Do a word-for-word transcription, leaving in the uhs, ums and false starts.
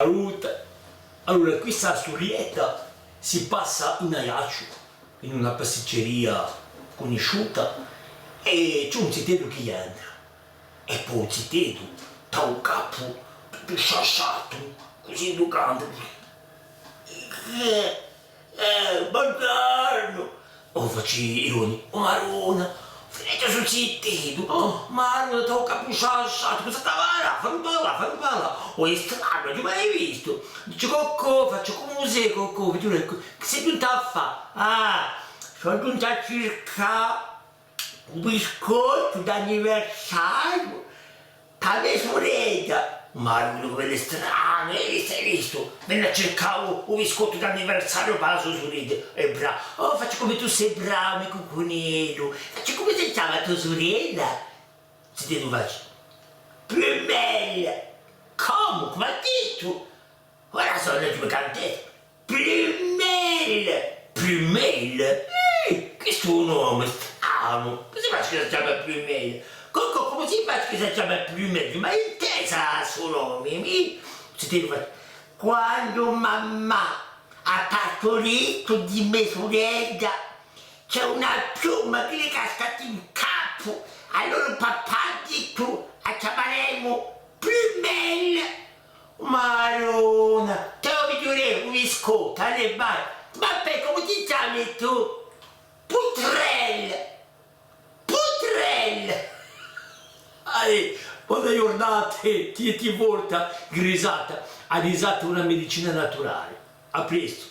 Allora, allora, questa sturietta si passa in Aiacciu, in una pasticceria cunnisciuta, è ci hè un ziteddu chì entra. È po u ziteddu, da u capu, tuttu sciasciatu, cusì in u cantu. Eh, eh, bonghjornu! Oh, faci Ironi, oh Maronna, fighjulà stu ziteddu, oh Maronna, da u capu sciasciatu, cosa t'avà, fallu parlà, fallu parlà, oh, hè stranu, ùn l'aghju mai vistu, dici, Coccò, faci, cumu sì, Coccò, fighjulà, chì sì ghjuntu à fà? Ah, sò ghjuntu à circà u biscottu d'anniversariu pà me suredda. Ma Maronna, cum'ellu hè stranu, eh, hai vistu, hai vistu? Veni à circà u, u biscottu d'anniversariu pà a so suredda. È bra-, oh, faci cum'è tù sì bravu, u me cuccuneddu. Faci, cumu si chjama a to suredda? Ziteddu faci: Plumelle. Cumu? Cumu hà dittu? Ora sò ùn ci mi canteti. Plumelle! Plumelle? Eh, questu hè un nomu stranu. Cumu si faci chì si chjama Plumelle? Coccò, cumu si faci chì si chjama Plumelle? Mai intesa stu nomu, mì? Ziteddu faci: Quandu mammà hà parturitu di me suredda, ci hè una piuma chì li hè cascata in capu, allora u pappà hà dittu: a chjamaremu Plumelle. Maronna, ti vogliu dà u biscottu, allez, vai. Ma pè, cumu ti chjami tù? Putrelle! Putrelle! Ai, bona ghjurnata, ti, ti volta, risata. A risata hè una medicina naturale. À prestu.